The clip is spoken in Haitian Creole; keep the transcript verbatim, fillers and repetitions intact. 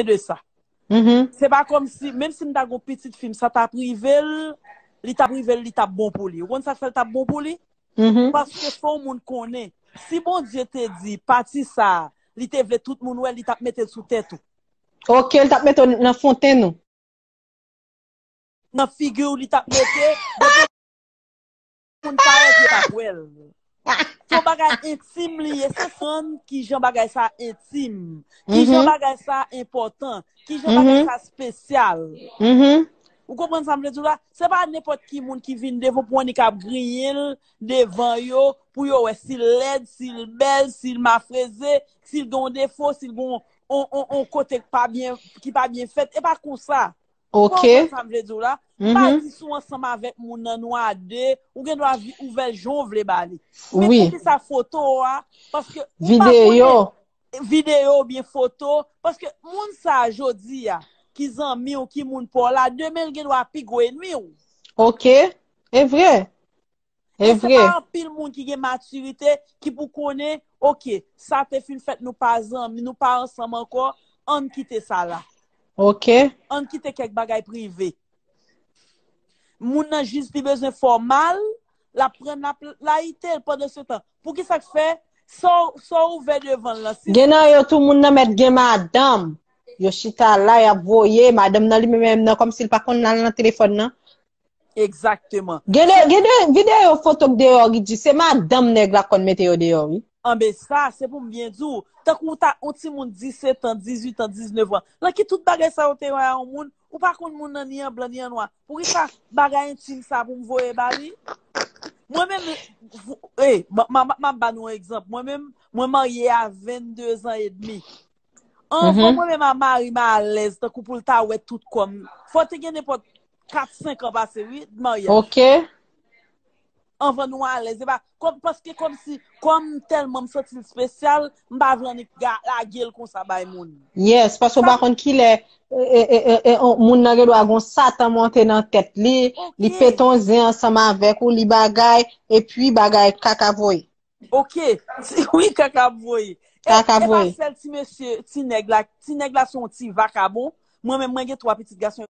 de sa. Se pa kòmsi, menm si m ta gon pitit fi m, sa t ap rive l, li t ap rive l, li t ap bon pou li. Ou konn sa k fè l t ap bon pou li? Paske fò yon moun konnen, si Bondye te di, pati sa a, li te vle tout moun wè, li t ap mete l sou tèt ou. Ok, li t ap mete w nan fontenn ou. Nan figi w, li t ap mete, depi moun parèt, yo t ap wè l. Se yon bagay entim li ye, se konprann kijan bagay sa entim, kijan bagay sa enpòtan, kijan bagay sa espesyal. Ou konprann sa m vle di w la? Se pa nenpòt ki moun ki vin devan pou annik ap griyen l devan yo, pou yo wè si l lèd, si l bèl, si l mafreze, si l gen yon defo, si l gen yon, yon, yon, yon kote ki pa byen, ki pa byen fèt. E pa konsa. Ou Ok. Konprann sa m vle di w la? M pa di si w ansanm avèk moun nan nou a de, ou gen dwa vi- ouvè l jan w vle ba li. Men Wi. Poukisa foto a? Paske ou pa Videyo. Konnen videyo oubyen foto, paske moun sa a jodi a, ki zanmi w, ki moun pa w la, demen l gen dwa pi gwo enmi w. Ok. E vre. E E se vre. Pa anpil moun ki gen matirite ki pou konnen, ok, sa te fin fèt, nou pa zanmi, nou pa ansanm ankò, ann kite sa la. Ok. Ann kite kèk bagay prive. Moun nan jis li bezwen fè w mal, l ap pran l ap layite l pandan se tan. Poukisa k fè sa w- sa w ouvè devan l lan? Si Gen nan yo tou moun nan mèt gen madanm. Yo chita la, y ap voye, madanm nan li menm nan kòmsi l pa konn al nan telefòn nan. Egzakteman. Gen de, gen de videyo foto k deyò ki di se madanm nèg la konn mete yo deyò, wi. Anben sa, se pou m byen di w. Tankou w ta yon timoun disèt an, dizuit an, diznèf an. Nan ki tout bagay sa yo te wè a yon moun, ou pa konn moun nan ni an blan ni an nwa. Poukisa bagay entim sa pou m voye ba li? Mwen menm, eh, m ap ba nou yon egzanp. Mwen menm, mwen marye a vennde zan edmi. Anvan mwen menm a mari m alèz tankou pou l ta wè tout kò m. Fò te gen nenpòt kat, senk an pase, wi, maryaj. Ok. Anvan nou alèz. E pa, kòm, paske kòmsi, kòm tèlman m santi l espesyal, m pa vle annik ga- lage l konsa bay moun. Yes, paske w pa konn kilè e, e, e, e, e, on- moun nan gen dwa gon satan monte nan tèt li, li Ok. Pete yon zen ansanm avèk ou, li bagay, epi bagay kaka voye. Ok, wi, kaka ap voye. E, Kaka e pa voye. Sèl ti mesye, ti nèg la, ti nèg la se yon ti vakabon. Mwen menm, mwen gen twa pitit gason.